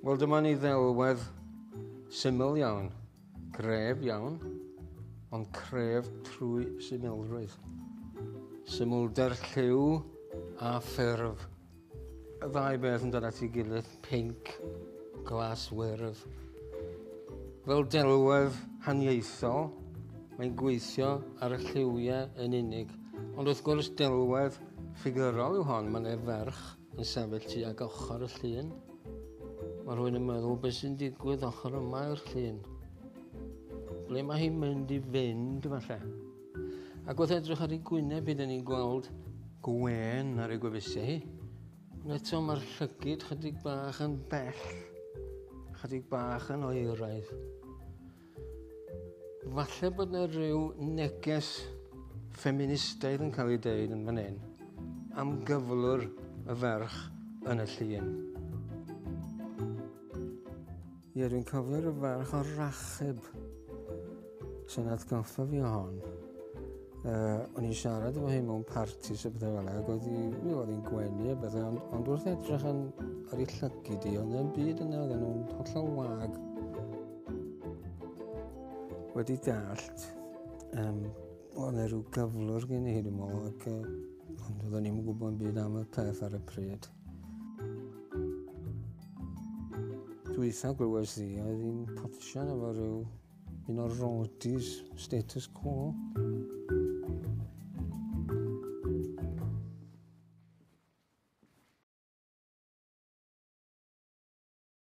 Wel, dyma ni ddelwedd syml iawn, gref iawn, ond cref trwy symlrwydd. Symlder lliw a ffurf. Y ddau beth yn dod at ei gilydd, pinc, glas, wyrdd. Fel delwedd haniaethol, mae'n gweithio ar y lliwiau yn unig. Ond wrth gwrs, delwedd ffigurol yw hon, mae'n ei ferch yn sefyll tuag ochr y llun. Mae rhywun yn meddwl beth sy'n digwydd ochr yma i'r llun. Ble mae hi'n mynd i fynd, falle? Ac wrth edrych ar ei gwyneb hi, dyn ni'n gweld gwên ar ei gwefusau hi. Ond eto mae'r llygid chydig bach yn bell, chydig bach yn oeraidd. Falle bod yna rhyw neges ffeministaidd yn cael ei deud yn fan hyn am gyflwr y ferch yn y llun. Ie, dwi'n cofio rhyw ferch o Rachub sy'n atgoffa fi o hon. O'n i'n siarad efo hi mewn partis a bethau fel 'na, ac oedd hi, mi oedd hi'n gwenu a bethau, ond wrth edrych yn, ar ei llygid hi, oedd e'n byd yna, oedden nhw'n hollol wag. Wedi dallt, oedd 'na rhyw gyflwr gen i hi, dwi'n meddwl, ac, ond oedden ni'm yn gwybod yn byd am y peth ar y pryd. Dwytha glywes i, oedd hi'n potsian efo rhyw un o'r roadies, Status Quo.